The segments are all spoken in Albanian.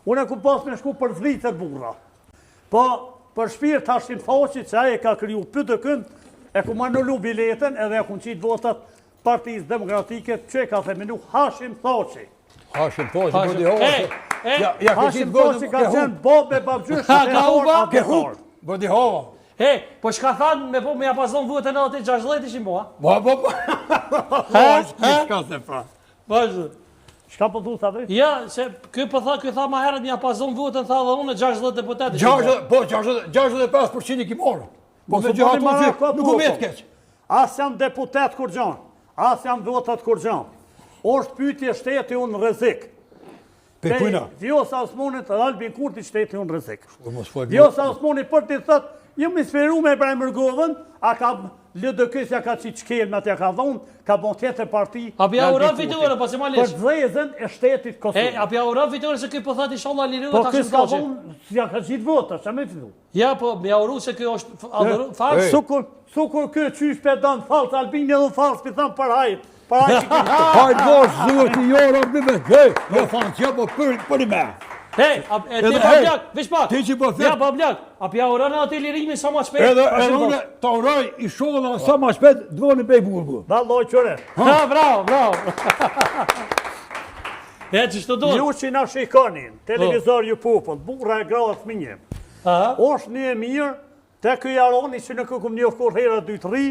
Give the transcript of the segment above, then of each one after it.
Unë e ku pas me shku për Zvicër burra. Po, për shpirt Hashim Thaçit që ai e ka kriju PDK-n, e kum anulu biletën edhe e kum qitë votat Partisë Demokratike që e ka themelu Hashim Thaçi. Hashim Thaçi, po di hova. Ja, ja Hashim Thaçi ka qenë babë e babgjysh Ha, ka hupa? Ke hup, po di hova. E, po çka thanë, me po me ja pas dhonë votën edhe ti 60 ishin po, ha? Po, po, po. Ha, ha? Çka se pa. Vazhdo. Çka po thu sa Ja, se ky po tha, ky tha ma herët me ja pas dhonë votën, tha dhe unë 60 deputetë. 60, po 60, 65% i ki marrë. Po me gjithë ato që nuk u met keq. As jam deputet kurgjo, as jam votat kurgjo. Osht pyetje shteti unë rrezik. Pe kujna? Vjosa Osmanit dhe Albin Kurti shteti unë rrezik. Vjosa Osmani për t'i thët, jam inspiru me Ibrahim Rugovën, a ka LDK-sja ka qitë shkelmat ja ka dhonë, ka bon tjetër parti. A pja uron fitore, po se ma lish. Për zezën e shtetit Kosovës. E, a pja uron fitore se ky po thotë inshallah liru po ky s'ka dhonë, s'ja ka qitë vota, ça me fitu? Ja, po, me ja uru se ky është adhuru, fals. Sukur, sukur ky qysh pe don fals Albini edhe fals pi thon për hajt. Për hajt që ky. Hajt bosh zoti jo rabbi me gej. Jo fals, jo po për për me. Hey, a, e ti pa blak, veç pak. Ti që po flet. Ja pa blak. A pja uron atë lirimin sa më shpejt? Edhe edhe unë ta uroj inshallah sa më shpejt dvoni pej burgu. Valloj qyre. Ha, bravo, bravo. E që do? Ju që na shikoni, televizor ju popull, burra e gra fëmijë. Osht një e mirë, te ky Jaroni që nuk e kum njoh kurrë hera dytë rri,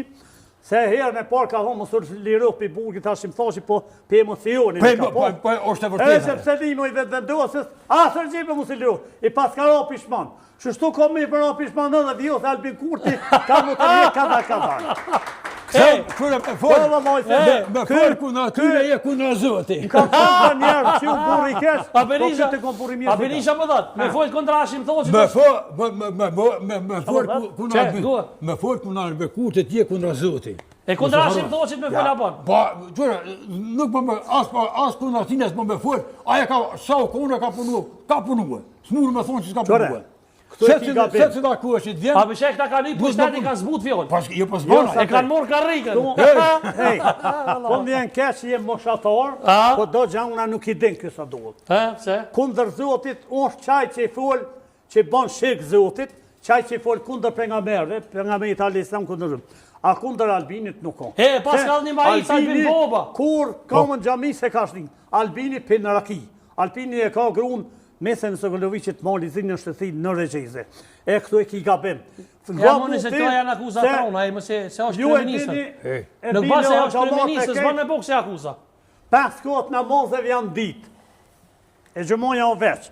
se herën e parë ka thonë mos u liru pi burgit Hashim Thaçi, po pe emocionin e ka po, po, është e vërtetë. Edhe sepse limo i Vetëvendosjes, as Rexhepi mos i liru, i paska ra pishman. Qështu ka me i ra pishman edhe Vjosa Albin Kurti, ka më të një kada kada. Kse, kërë me folë, po, me folë kundra atyre je kundra Zotit. Më ka thonë dhe njerë që u burri keq, po këtë të kom burri mirë. A Berisha më thotë, me folë kundra Hashim Thaçit. Me folë, me, me, me, me, me folë kundra me folë kundra Albin Kurtit je kundra Zotit. E kundra Hashim Thaçit me folë apo? Po, qyre, nuk më me, as, po, as kundra tina s'më me folë, aja ka, sa u kone ka punu, ka punu, s'mund me thonë që s'ka punu. Këtu e ki gabim. Se cila kohë që të vjen... A bëshe këta kanë i pushteti kanë zbut fjollë. Po, jo po zbona. E kanë morë karrikën. Hej, po më vjen keq që jem moshatar, po do gjana nuk i din kësa duhet. Ha, pse? Kundër Zotit është qaj që i fol, që i bon shirk Zotit, qaj që i fol kundër pejgamberëve, pejgamberit alejhi selam kundër Zotit. A kundër Albinit nuk ka. E, pas ka një maicë, Albin Boba. Kur ka më në xhami se ka shnin. Albini pin raki. Albini e ka grun Mesën e Sokoloviqit Mali Zi në shtetësi norvegjeze. E këtu e ki gabim. Ja më nëse këto janë akuza të rona, ai mëse se është kryeministër. Nuk ba se është kryeministër, s'ban me bo kësi akuza. Pesë kohët namazeve janë ditë. E xhumaja o veç.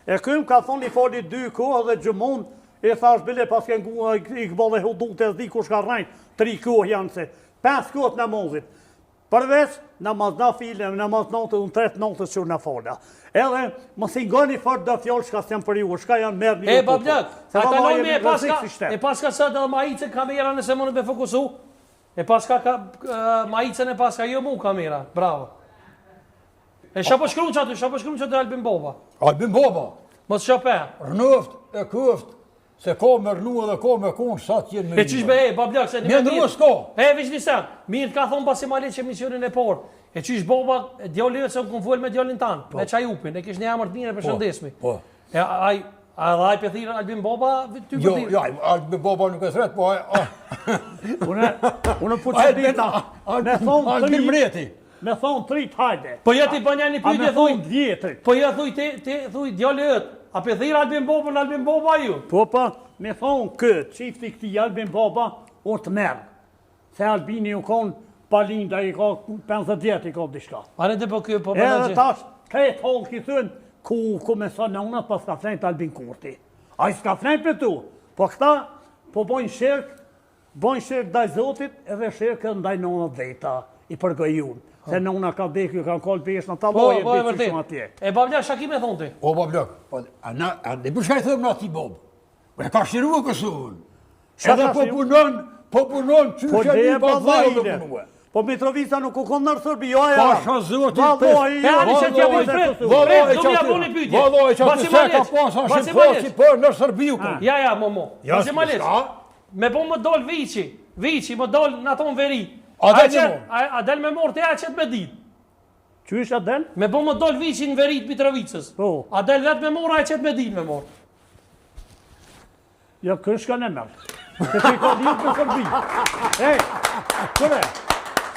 E ky m'ka thonë i fali dy kohë dhe xhumon, e thash bile pas ke ngu i këbale hudute, s'di kush ka rrejt, tri kohë janë se. Pesë kohët namazit. Përveç namaz nafile, namaz natës, unë tre të natës që unë fala. Edhe mos i ngoni fort do fjalë çka s'janë për ju, çka janë merrni ju. E bablak, a ta lëmë e paska, e paska sot edhe maicën kamera nëse mundet me fokusu. E paska ka, maicën e paska jo mu kamera. Bravo. E çka po shkruan qaty, çka po shkruan qaty Albin Boba? Albin Boba. Mos shope. Rrnoft e koft Se ka me rrnu edhe ka me konë sa të jenë me E qysh be, e, bablak, se një me mirë. s'ka. E, veç një sen, mirë ka thonë pasi ma që emisionin e parë. E qysh baba, djali e se unë kom folë me djalin tanë, po. me Çajupin, e kish një emër të mirë e po, përshëndesmi. Po. E, aj, a edhe aj pe thirë Albin Boba, ty jo, Jo, Albin Boba nuk e thret, po aj... Unë, unë po që dita, me thonë Albin Mreti. Me thonë trit hajde. Po ja ti bën një pyetje thuj. A me thonë vjetrit. Po ja thuj ti, ti thuj djali yt. A pe thirr Albin Bobën Albin Boba ju? Po po, me thonë kë, çifti këtij Albin Boba o të merr. Se Albini u kon pa lind, ai ka 50 vjet i ka diçka. A ne po ky po bën Edhe tash krejt hallki thën ku ku me sa nëna pas ka flejt Albin Kurti. Ai s'ka flejt për tu. Po këta po bojnë shirk Bojnë shirk ndaj Zotit edhe shirk edhe ndaj nonat veta, i përgojun. Se nona ka vdekë, ju kanë kolë peshë në ta po, loje, po, e vërtet. shumë atje. E bablak, çka ki me thonë ti? O bablak, po, a na, a ne për çka i thëmë na atij bob? Po e ka shliru Kosovën. Edhe po punon, po punon, qysh po, e një pa dhejë me punue. Po Mitrovica nuk u konë nër Serbi, jo aja. Pasha Zotin pes. E ani që t'ja bëj prit, prit, do m'ja bëni pyetje. Vallai që aty se ka pas Hashim Thaçi po nër Serbi u konë. Ja, ja, mo, mo. Baci Maliq. Me bo më dol viçi, viçi më dol në aton veri. A del me morë? A, a del me morë te a qëtë me ditë? Qysh a del? Me bo më dol viçi në veri të Mitrovicës. Po. A del vetë me morr, a e qet me dil me morr. Jo, kë shka në merë. Se ti ka lidhë me Serbi. Ej, këre,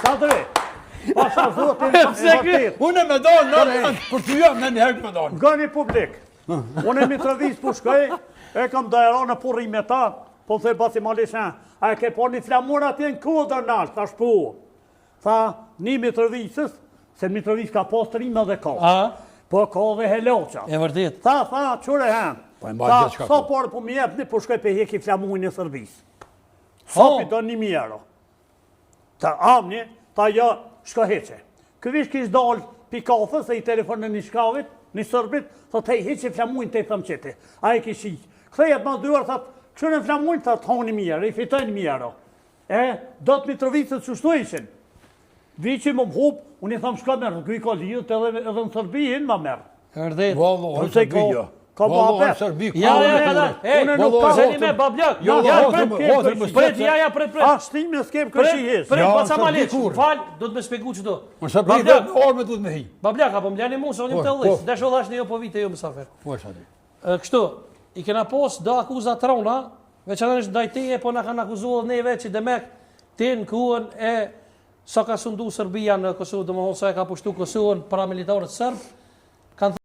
sa dre. Pasha zotin e vërtet. Unë me dalë, në, për të jam, në një herë me dalë. Nga një publik. Unë e Mitrovicë po shkoj, e kam dajra në purri me ta, po thoj baci Malisha, a e ke po një flamur atje në kodër nalë, thash po. Tha, një Mitrovicës, se Mitrovicë ka pas trima dhe ka. A? Po ka dhe heloqa. E vërtet. Tha, tha, qyre hen. Po e mba Tha, gjithçka sa po. parë po më jepni, po shkoj pe heki flamurin e Serbisë. Sa Oh. pi do 1000 euro. Ta amni, tha jo, shko heqe. Ky vish kish dal pi kafës e i telefonon një shkavit, një sërbit, thot hej heqe flamurin te thëm qeti. A e kish hiq. Kthehet mas dy orë, thot, këshyre flamurin, thot, honi 1000 euro, i fitojnë 1000 euro. E, do të Mitrovicës qështu ishin. Viqi më më hup, unë i tham shko merr, ky i ka lidhët edhe, edhe në Serbi hin ma merr. E vërtet. Vallo, Po në se ka- Serbi, jo. ka Vallo, muhabet. në Serbi, Ja, ka ja, unë ka kurrë. dalë. Ej, Unë nuk kam. Zeni me bablak. Jo, Ja, hotër, pret, hotër, më pret, s'ke- ja, ja, pret, pret. A, shtime s'kem Pret, kërshi hiç. pret, Ja, baca në Serbi Maliq, kurrë. fal, do të më shpjegu çdo. Në Serbi Bablak, vetë me armë duhet me hi. Bablak, apo më lani mu, se unë jam Po, të llis. po. Desho dhash në jo po vite jo mësafer. Po, është aty. Ë, Kështu, i kena pos do akuza të rona, veçanërisht ndaj teje, po na kanë akuzuar edhe neve që demek ti në kohën e sa ka sundu Serbia në Kosovë, domethënë sa e ka pushtu Kosovën paramilitarët serb,